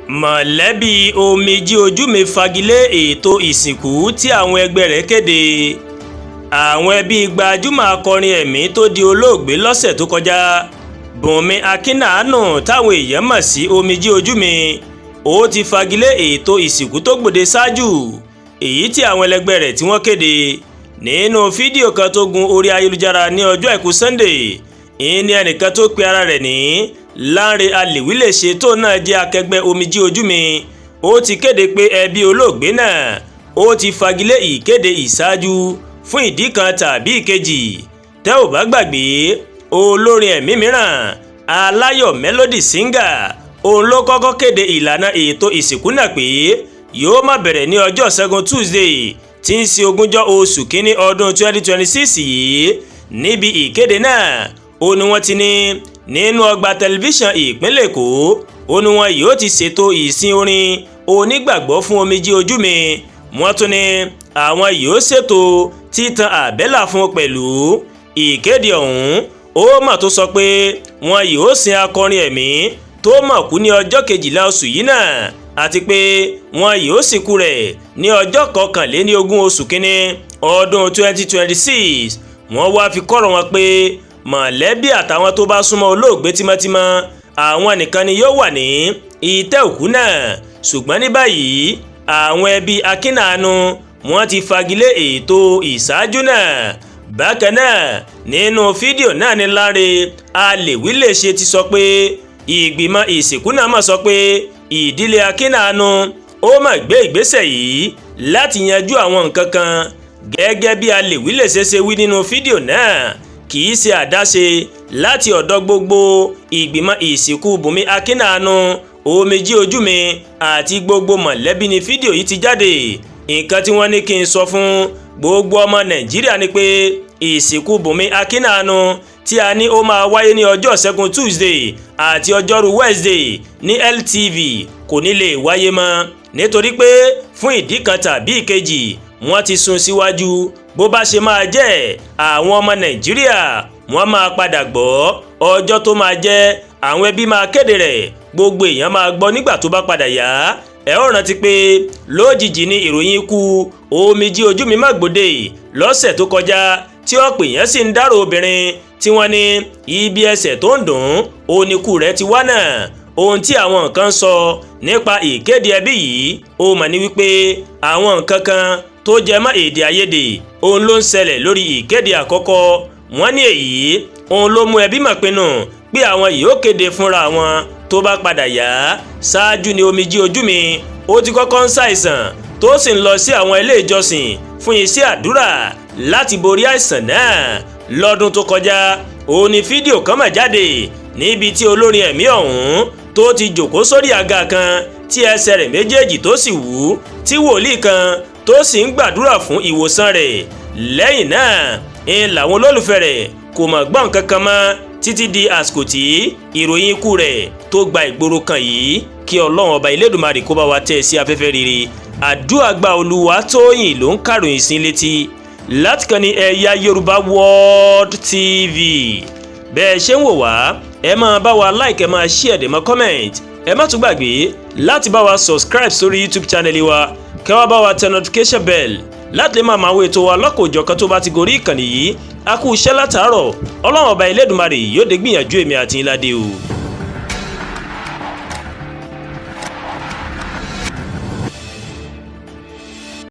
Mọ̀lẹ́bí Omijé Ojúmi fagi lé ètò ìsìnkú tí àwọn ẹgbẹ́ rẹ̀ kéde. Àwọn ẹbí gbajúmọ̀ akọrin ẹ̀mí tó di olóògbé lọ́sẹ̀ tó kọjá, Bùnmi Akínàánú, táwọn èèyàn mọ̀ sí Omijé Ojúmi, ó ti fagilé ètò ìsìnkú tó gbòde ṣáájú èyí tí àwọn ẹlẹgbẹ́ rẹ̀ tí wọ́n kéde. Nínú fídíò kan tó gun orí ayélujára ní ọjọ́ Àìkú Sunday, ìní ẹnìkan tó pe ara rẹ̀ ní Lánrè Alèwílèṣe, tó náà jẹ́ akẹgbẹ́ Omijé Ojúmi, ó ti kéde pé ẹbí olóògbé náà ó ti fagilé ìkéde ìṣáájú fún ìdí kan tàbí ìkejì. Tẹ́ ò bá gbàgbé, olórin ẹ̀mí mìíràn, Aláyọ̀ Melody Singer, òun ló kọ́kọ́ kéde ìlànà ètò ìsìnkú náà pé yóò má bẹ̀rẹ̀ ní ọjọ́ Ṣẹ́gun Tuesday, tí ń ṣe 20 oṣù kínní ọdún 2026 yìí. Níbi ìkéde náà, ó ní wọ́n ti ní nínú ọgbà tẹlifíṣàn ìpínlẹ̀ Èkó, ó ní wọn yóò ti ṣètò ìsìn orin onígbàgbọ́ fún Omijé Ojúmi. Wọ́n tún ní àwọn yóò ṣètò títan àbẹ́là fún pẹ̀lú. Ìkéde ọ̀hún, ó mà tó sọ pé wọn yóò sin akọrin ẹ̀mí tó mọ̀ kú ní ọjọ́ 12 oṣù yìí náà, àti pé wọn yóò sìnkú rẹ̀ ní ọjọ́ 21 oṣù kínní ọdún 2026. Wọ́n wá fi kọ́rọ̀ wọn pé mọ̀lẹ́bí àtàwọn tó bá súnmọ́ olóògbé tímọ́tímọ́, àwọn nìkan ni yóò wà ní ìtẹ́ òkú náà. Ṣùgbọ́n ní báyìí, àwọn ẹbí Akínàánú, wọ́n ti fagilé ètò ìṣáájú náà. Bákan náà, nínú fídíò náà ní Lánrè Alèwílèṣe ti sọ pé ìgbìmọ̀ ìsìnkú náà mọ̀ sọ pé ìdílé Akínàánú ó mà gbé ìgbésẹ̀ yìí láti yanjú àwọn nǹkan kan. Gẹ́gẹ́ bí Alèwílèṣe ṣe wí nínú fídíò náà, kì í ṣe àdáṣe láti ọ̀dọ̀ gbogbo ìgbìmọ̀ ìsìnkú Bùnmi Akínàánú, Omijé Ojúmi àti gbogbo mọ̀lẹ́bí ni fídíò yìí ti jáde. Nǹkan tí wọ́n ní kí n sọ fún gbogbo ọmọ Nàìjíríà ni pé ìsìnkú Bùnmi Akínàánú tí a ní ó máa wáyé ní ọjọ́ Ṣẹ́gun Tuesday àti ọjọ́rú Wednesday ní LTV kò ní lè wáyé mọ́, nítorí pé fún ìdí kan tàbí ìkejì, wọ́n ti sún síwájú. Bó bá ṣe máa jẹ́, àwọn ọmọ Nàìjíríà wọ́n máa padà gbọ́ ọjọ́ tó máa jẹ́. Àwọn ẹbí máa kéde rẹ̀, gbogbo èèyàn máa gbọ́ nígbà tó bá padà yá. Ẹ ó rántí pé lójijì ni ìròyìn ikú Omijé Ojúmi má gbòde lọ́sẹ̀ tó kọjá, tí ọ̀pọ̀ èèyàn sì ń dárò obìnrin tí wọ́n ní ibi ẹsẹ̀ tó ń dùn oníkù rẹ̀ ti wá náà. Ohun tí àwọn nǹkan sọ nípa ìkéde ẹbí yìí, ó mà ní wípé àwọn nǹkan kan tó jẹ mọ́ èdè àìyedè òun ló ń ṣẹlẹ̀ lórí ìkéde àkọ́kọ́. Wọ́n ní èyí òun ló mú ẹbí mọ̀ pinnu pé àwọn yóò kéde fúnra wọn tó bá padà yá. Ṣáájú ni Omijé Ojúmi ó ti kọ́kọ́ ń ṣàìsàn, tó sì ń lọ sí àwọn ilé ìjọsìn fún iṣẹ́ àdúrà láti borí àìsàn náà. Lọ́dún tó kọjá, òun ni fídíò kan mà jáde níbi tí olórin ẹ̀mí ọ̀hún tó ti jòkó sórí àga kan, tí ẹsẹ̀ rẹ̀ méjèèjì tó sì wú, tí wòlíì kan tó sì ń gbàdúrà fún ìwòsàn rẹ̀. Lẹ́yìn náà ń làwọn olólùfẹ́ rẹ̀ kò mọ̀ gbọ́n kankan mọ́ títí di àsìkò tí ìròyìn ikú rẹ̀ tó gba ìgboro kan yìí. Kí Ọlọ́run Ọba Elédùmarè kó bá wa tẹ̀ sí afẹ́fẹ́ rere. Àdúrà gba. Olúwatóyìn ló ń kàròyìn sí létí láti kàn ní Ẹ̀yà Yorùbá World TV. Bẹ́ẹ̀ ṣe ń wò wá, ẹ máa bá wa like, ẹ máa share, dẹ̀ máa comment. Ẹ má tún gbàgbé láti bá wa subscribe sórí YouTube channel wa, kẹ́ wá bá wa tẹ notification bell láti lè máa wo ètò wa lọ́kọ̀ọ́jọ̀kan tó bá ti gorí ìkànnì yìí. A kú iṣẹ́ látàárọ̀. Ọlọ́run Ọba Elédùmarè yóò dé gbìyànjú èmi àti yín ládé o.